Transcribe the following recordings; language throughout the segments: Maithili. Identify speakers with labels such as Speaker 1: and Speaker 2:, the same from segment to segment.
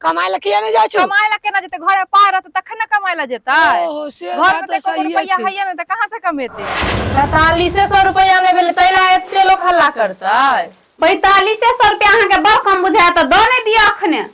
Speaker 1: कमाय ला किया नहीं जाइ छौ?
Speaker 2: कमाय ला केना जेतै? घर में पाय रहतै तखन न कमाय ला जेतै।
Speaker 1: ओ से
Speaker 2: घर
Speaker 1: बात
Speaker 2: में
Speaker 1: तऽ
Speaker 2: तऽ एको
Speaker 1: सहिए
Speaker 2: रुपैआ
Speaker 1: छै।
Speaker 2: हैये ने तऽ कहाँ से कमेतै? 4500 रुपैआ नहि भेलै तै ला एते लोक हल्ला करतै।
Speaker 3: 4500 रुपया अहाँके बड़ कम बुझाय तऽ दऽ नहि दिअ अखने।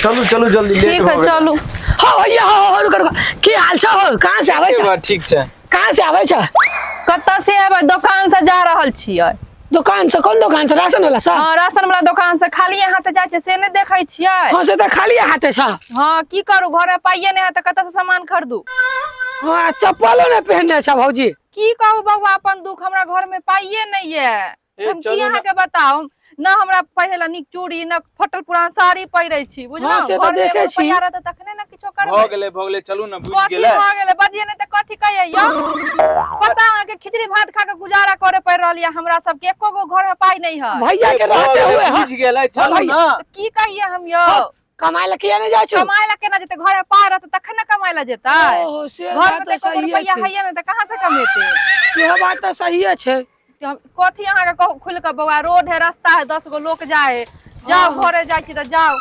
Speaker 4: चलू चलू जल्दी लेट
Speaker 2: ठीक
Speaker 4: हो
Speaker 2: है
Speaker 4: गेल।
Speaker 2: चलू।
Speaker 1: हाँ भैया हाँ रुक रुक, की हाल छौ? कहाँ से आबै
Speaker 4: ठीक
Speaker 1: छ?
Speaker 4: बा, ठीक छै।
Speaker 1: कहाँ से आबै छ?
Speaker 2: कतऽ से एबै? दोकान से जा रहल छियै।
Speaker 1: दुकान से? कोन दुकान से? राशन वाला से?
Speaker 2: हाँ राशन वाला दोकान से। खाली हाथे जाइ छै से नहि देखै छियै?
Speaker 1: हाँ से तऽ खाली हाथे छ।
Speaker 2: हाँ की करू, घर में पाइये नहि है तऽ कतऽ से सामान खरीदू?
Speaker 1: हाँ चप्पलो नहि पहनने छ भौजी।
Speaker 2: की कहू बौआ अपन दुख, हमरा घर में पाइये नहीं है।
Speaker 4: ए,
Speaker 2: हम की
Speaker 4: चलू ना।
Speaker 2: अहाँके बताउ, न हमरा पहिरे ला नीक चूड़ी न फटल पुरान साड़ी पहिरे छी बुझलहुँ?
Speaker 1: हाँ, से तऽ
Speaker 2: घर में
Speaker 1: देखै
Speaker 2: एगो
Speaker 1: छी।
Speaker 2: रुपैआ रहतै तखने ने किछो
Speaker 4: भऽ
Speaker 2: करबै।
Speaker 4: गेलै भऽ गेलै, चलू ने, बुझि
Speaker 2: कथी
Speaker 4: गेलै।
Speaker 2: भऽ गेलै बजिए नहि तऽ कथी कहियै यौ? पता अहाँके खिचड़ी भात खा के गुजारा करे पड़ि रहल यऽ हमरा सबके, एको गो घर में पाइ नहीं है।
Speaker 1: भैया के
Speaker 4: ए, भऽ
Speaker 1: रहते
Speaker 4: गेलै,
Speaker 1: हुए हाँ।
Speaker 4: बुझि गेलै, चलू
Speaker 1: भैया।
Speaker 4: ना।
Speaker 2: तऽ की कहियै हम यौ?
Speaker 1: हाँ, कमाय ला किया नहीं जाइ छौ?
Speaker 2: कमाय ला केना जेतै? घर में पाइ रहतै तखन ने कमाय ला जेतै।
Speaker 1: ओ से
Speaker 2: घर
Speaker 1: बात
Speaker 2: में
Speaker 1: तऽ
Speaker 2: तऽ एको गो
Speaker 1: सहिए
Speaker 2: रुपैआ
Speaker 1: छै।
Speaker 2: हैये ने तऽ कहाँ से कमेतै?
Speaker 1: से बात तऽ सहिए छै।
Speaker 2: कथी अहाँके कहू खुलि कऽ बौआ, रोड है रास्ता है, 10 गो लोक जाए है। जाओ
Speaker 1: हाँ।
Speaker 2: घरे जाइ छी तऽ जाओ।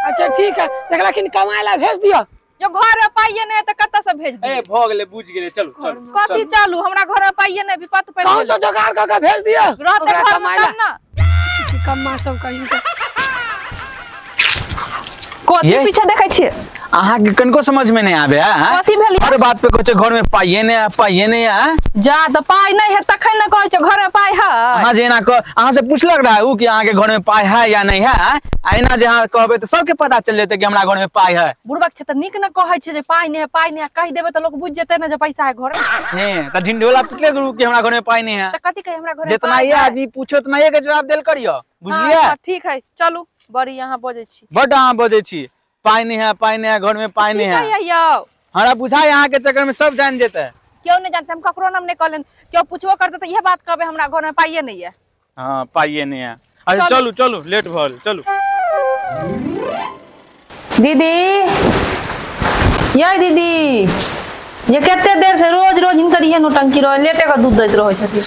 Speaker 1: अच्छा ठीक है, देखलखिन कमाय ला भेज दियौ।
Speaker 2: जो घर में पाइये नहि है तऽ कतऽ से भेज
Speaker 4: ए
Speaker 2: दियौ?
Speaker 4: भऽ गेलै, बुझि गेलै, चलू चलू।
Speaker 2: कथी चलू, हमरा घर में पाइये नहि, विपत पड़ि
Speaker 1: कहूँ
Speaker 2: गेलै।
Speaker 1: से जोगाड़ कऽ के भेज दियौ
Speaker 2: रहतै
Speaker 1: ओकरा
Speaker 2: घर में
Speaker 1: कमाय ला।
Speaker 2: तब ने।
Speaker 1: कम्मा सब कहीं के।
Speaker 2: कथी
Speaker 4: ये?
Speaker 2: पीछे देखै छियै?
Speaker 4: अहाँके कनिको समझ में नहीं आबे है?
Speaker 2: कथी भेल?
Speaker 4: हर बात पे कहै छै घर में पाइये नहीं है, पाइये नहीं है।
Speaker 2: जा तऽ पाइ नहि है तखन ने कहै छै घर में पाइ है।
Speaker 4: अहाँ जे एना कह, अहाँ से पूछलक रहा उ कि अहाँके घर में पाइ है या नहीं है? आ एना जे अहाँ कहबै तऽ सबके पता चलि जेतै कि हमरा घर में पाइ है।
Speaker 2: बुढ़बक छै तऽ नीक ने कहै छै जे पाइ नहि है पाइ नहि है, कहि देबै तऽ लोक बुझि जेतै ने जे पैसा है घर में।
Speaker 4: हे तऽ ढिंढोला पिटले गुरु कि हमरा घर में पाइ नहीं है।
Speaker 2: तऽ कथी कही हमरा घर में
Speaker 4: जितना
Speaker 2: पाइ
Speaker 4: ये
Speaker 2: है?
Speaker 4: आदमी पूछे उतना ये के जवाब देल करियो, बुझलियै?
Speaker 2: हाँ, ठीक है चलू। बड़ी अहाँ बजै छी।
Speaker 4: बड अहाँ बजै छी, पाइ नहीं है पाइ नहीं है, घर में पाइ
Speaker 2: की
Speaker 4: नहीं है।
Speaker 2: कहियै यौ?
Speaker 4: हमरा बुझाय अहाँ के चक्कर में सब जान जेतै।
Speaker 2: क्यों नहीं जानते, हम ककरो नाम नहीं कहलन। क्यों पूछबो करते तऽ इहे बात कहबै हमरा घर में पाइये नहीं है।
Speaker 4: हाँ पाइये नहीं है। अच्छा चलू चलू, लेट भऽ गेल, चलू।
Speaker 2: दीदी यै दीदी, ये कते देर से रोज रोज हिनकर इहे नौटंकी रहै, लेटे के दूध दैत रहै छथिन।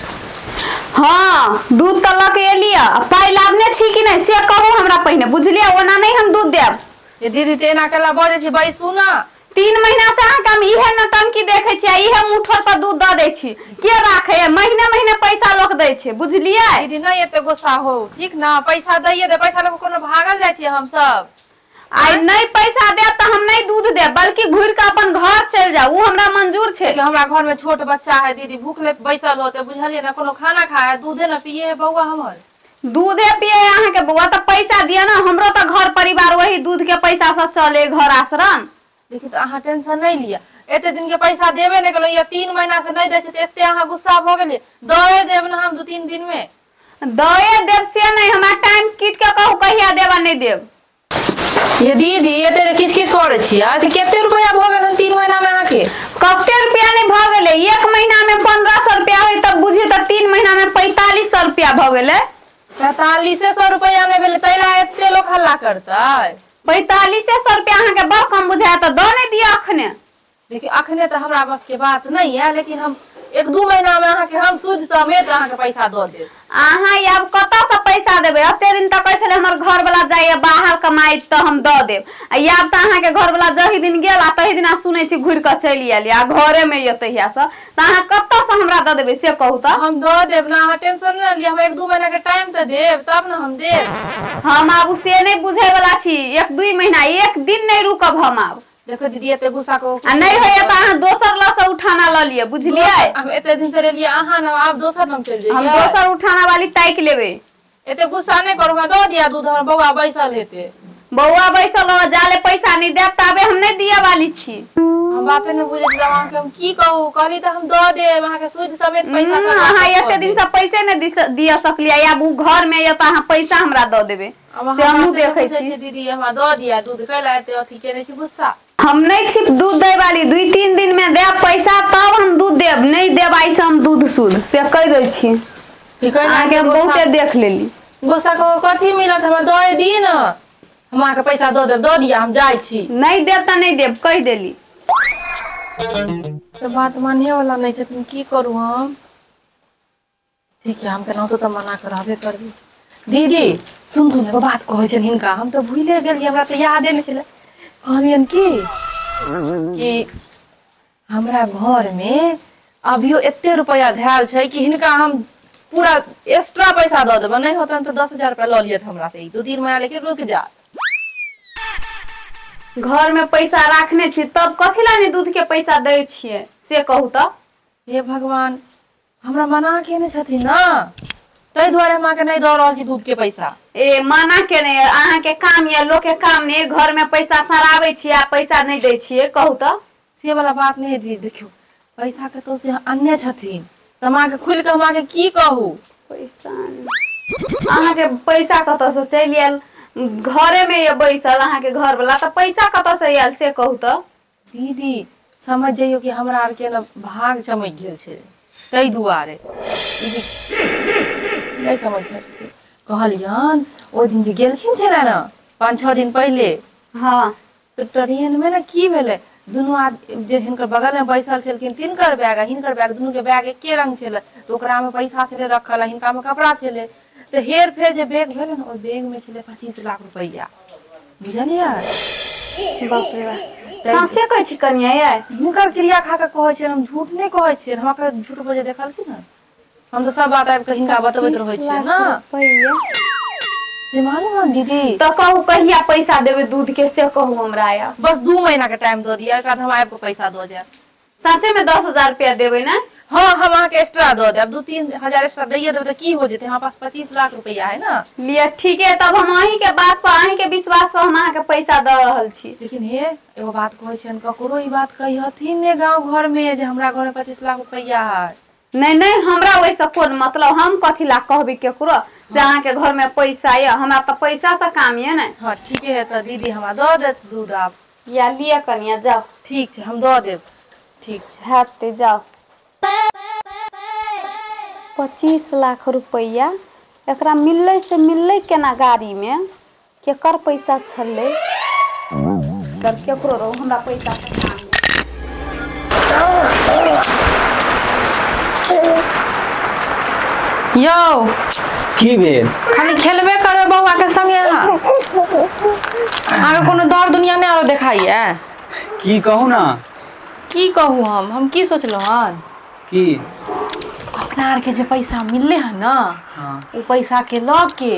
Speaker 3: हाँ दूध तऽ लऽ के एलियै, आ पाइ लाबने छी कि नहि से कहू हमरा पहिने, बुझलियै? ओना नहि हम दूध देब।
Speaker 2: ये दीदी तऽ एना केला बजै छी, बैसू ना।
Speaker 3: 3 महीना से अहाँके हम इहे नौटंकी देखै छी आ इहे मुठोर पर दूध दऽ दै छी। के राखै है? महीने महीने पैसा लोक दै छै, बुझलियै?
Speaker 2: दीदी नहीं एते गुस्सा हो, ठीक ना? पैसा दैये दे, पैसा लऽ कऽ कोनो भागल जाइ छियै हमसब?
Speaker 3: आइ नहि पैसा देब तऽ हम नहि दूध देब, बल्कि घुरि कऽ अपन घर चलि जाउ, ओ हमरा मंजूर छै।
Speaker 2: देखियौ, हमरा घर में छोट बच्चा है दीदी, भूखले बैसल होते बुझलियै ना, कोनो खाना खाए है, दूधे न पिए है बौआ हमर।
Speaker 3: दूधे पिए अहाँके बौआ तऽ पैसा दिअ ने, हमरो तऽ घर परिवार वही दूध के पैसा से चले घर आश्रम।
Speaker 2: देखियौ तऽ अहाँ टेंशन नहीं लिअ, एते दिन के पैसा देबे नहि केलहुँ, या 3 महीना से नहि दै छै तऽ एते अहाँ गुस्सा भऽ गेलियै। दए देब ने हम 2-3 दिन में।
Speaker 3: दए देब से नहि, हमरा टाइम कीट के कहू कहिया देब आ नहि देब।
Speaker 2: ये दीदी एते किछ किछ करै छियै, तऽ कते रुपैआ भऽ गेल हन 3 महीना में अहाँके?
Speaker 3: कते रुपया नहि भऽ गेलै, 1 महीना में 1500 रुपया होइ तब बुझियौ तऽ 3 महीना में 4500 रुपया भऽ गेलै।
Speaker 2: 4500 रुपैआ नहि भेलै तै ला एते लोक हल्ला करतै?
Speaker 3: 4500 रुपया अहाँके बड़ कम बुझाय तऽ दऽ नहि दिअ अखने।
Speaker 2: देखियौ अखने तऽ हमरा बस के बात नहीं है, लेकिन हम 1-2 महीना में अहाँके हम सूद समेत अहाँके पैसा दऽ देब।
Speaker 3: अहाँ आब कतऽ से पैसा देबै? एते दिन तक कहै छलै हमर घर वाला जाइए बाहर कमाइ तऽ हम दऽ देब, आ आब तऽ अहाँके घर वाला जही दिन गेल आ तही दिना सुनै छी घुरि कऽ चलि आयल आ घरे में ये तहिया से, तऽ अहाँ कतऽ से हमरा दऽ देबै से कहू तऽ?
Speaker 2: हम दऽ देब ना, अहाँ टेंशन नहि लिअ, हम 1-2 महीना के टाइम तऽ देब तब ने हम देब।
Speaker 3: हम आब से नहि बुझै वाला छी, 1-2 महीना 1 दिन नहि रुकब हम आब।
Speaker 2: देखो दीदी एते गुस्सा को
Speaker 3: आ नहि होइए तऽ अहाँ दोसर लऽ से उठाना लऽ लिअ, बुझलियै?
Speaker 2: हम एते दिन से लेलियै अहाँ ने, आब दोसर नाम चलि
Speaker 3: हम
Speaker 2: जइयै।
Speaker 3: दोसर उठाना वाली ताकि लेबै।
Speaker 2: एते गुस्सा नहि करू, हमरा दऽ दिअ दूध, हमर बौआ बैसल हेतै।
Speaker 3: बौआ बैसल रह, जाले पैसा नहीं देब ताबे हम नहीं दिए वाली छी।
Speaker 2: हम बाते नहि बुझै छलहुँ अहाँके, हम की कहू, कहली तऽ हम दऽ देब अहाँके सूद समेत पैसा।
Speaker 3: अहाँ एते दिन से पैसे नहि दिअ सकलियै, आब उ घर में ये तऽ अहाँ पैसा हमरा दऽ देबै से हमहूँ देखै छी।
Speaker 2: दीदी हमरा दऽ दिअ दूध, कैला एते अथी केने छी गुस्सा?
Speaker 3: हम नहीं छी दूध दै वाली, 2-3 दिन में देब पैसा तब हम दूध देब, नहीं देब आइ से हम दूध सूद से कहि दै छी। अहाँके हम बहुते देख लेली।
Speaker 2: गुस्सा को कथी मिलत, हमरा दऽ दी न, हम अहाँके पैसा दऽ देब, दऽ दिअ, हम जाइ छी।
Speaker 3: नहीं देब तऽ नहीं देब, कहि देली।
Speaker 2: तऽ बात माने वाला नहीं छथिन, की करू हम? ठीक है, हम केनाहितो तऽ मना कऽ रहबे करबै। दीदी सुनू ने, एगो बात कहै छनि हिनका, हम तऽ भूले गेलियै, हमरा तऽ यादे नहि छलै। कहलियनि कि हमरा घर में अभियो एते रुपया धयल छै कि हिनका हम पूरा एक्स्ट्रा पैसा दऽ देबै, नहि होतनि तऽ 10,000 रुपया लऽ लियत हमरा से, 2-3 महीना लेकिन रुकि जात।
Speaker 3: घर में पैसा राखने छी तब कथी ला नहि दूध के पैसा दै छियै से कहू तऽ?
Speaker 2: हे भगवान, हमरा मना केने छथिन ना, ताहि दुआरे हम अहाँके नहि दऽ रहल छी दूध के पैसा।
Speaker 3: ए मना केने अहाँके काम ये, लोक के काम नहीं, घर में पैसा सराबै छियै आ पैसा नहीं दै छियै, कहू तऽ?
Speaker 2: से वाला बात नहीं दीदी, देखियौ पैसा कतौ से अन्य छथिन तऽ हम अहाँके खुलि कऽ हम अहाँके की कहू?
Speaker 3: पैसा अहाँके पैसा कतऽ से चलि आयल? घरे में ये बैसल अहाँके घर वाला, तऽ पैसा कतऽ से आयल से कहू तऽ?
Speaker 2: दीदी समझ जइयौ कि हमरा आरके ने भाग चमकि गेल छै ताहि दुआरे नहि समझ। कहलियन ओहि दिन जे गेलखिन छलै ने 5-6 दिन पहिले,
Speaker 3: हाँ,
Speaker 2: तऽ ट्रेन में ने की भेलै, दुनू आदमी जे हिनकर बगल में बैसल छलखिन तिनकर बैग आ हिनकर बैग, दुनू के बैग एके रंग छलै, तऽ ओकरा में पैसा छलै रखल आ हिनका में कपड़ा छलै, तऽ हेर फेर जे बैग भेलै ने ओहि बैग में छलै 25 लाख रुपैआ, बुझलियै?
Speaker 3: बाप रे बाप, साँचे कहै छी कनिया यै?
Speaker 2: हिनकर क्रिया खा कऽ कहै छियनि, हम झूठ नहि कहै छियनि, हमरा झूठ बजे देखलखिन ने, हम तऽ सब बात आबि कऽ हिनका बतबैत रहै छियै ने। से मालूम है दीदी?
Speaker 3: तऽ कहू कहिया पैसा देबै दूध के से कहू हमरा? या
Speaker 2: बस 2 महीना के टाइम दऽ दिअ, एक हम आबि कऽ पैसा दऽ जायब।
Speaker 3: साँचे में 10,000 रुपया देबै ने?
Speaker 2: हाँ, हम अहाँके एक्स्ट्रा दऽ देब, 2-3 हजार एक्स्ट्रा दैये देबै तऽ की हो जेतै, हमरा पास 25 लाख रुपया है ना।
Speaker 3: लिअ ठीक है, तब हम अहीं के बात पर, अहीं के विश्वास पर हम अहाँके पैसा दऽ रहल छी।
Speaker 2: लेकिन हे एगो बात कहै छियनि, ककरो ई बात कहिहथिन ने गाँव घर में जे हमरा घर में 25 लाख रुपया है।
Speaker 3: नहीं नहीं, हमरा ओहिसँ कोन मतलब, हम कथी ला कहबै केकरो से अहाँके घर में पैसा ये, हमरा तऽ पैसा से काम ये ने।
Speaker 2: हाँ ठीके है, तऽ दीदी हमरा दऽ देत दूध आब।
Speaker 3: या लिअ कनिया जाउ।
Speaker 2: ठीक छै, हम दऽ देब। ठीक छै,
Speaker 3: हेतै जाउ। 25 लाख रुपैआ एकरा मिललै से मिललै केना? गाड़ी में केकर पैसा छलै? केकरो रहू, हमरा पैसा से काम ये।
Speaker 2: यौ
Speaker 4: की भेल?
Speaker 2: खाली खेलबे करबै बौआ के संगे अहाँ, अहाँके कोनो दौड़ दुनिया नहि आरो देखाइए?
Speaker 4: की कहू ना?
Speaker 2: की कहू हम की सोचलहुँ हन
Speaker 4: की
Speaker 2: अपना आरके जे पैसा मिलले हन ना,
Speaker 4: हाँ,
Speaker 2: ओ पैसा के लऽ के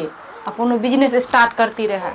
Speaker 2: आ कोनो बिजनेस स्टार्ट करती रहे।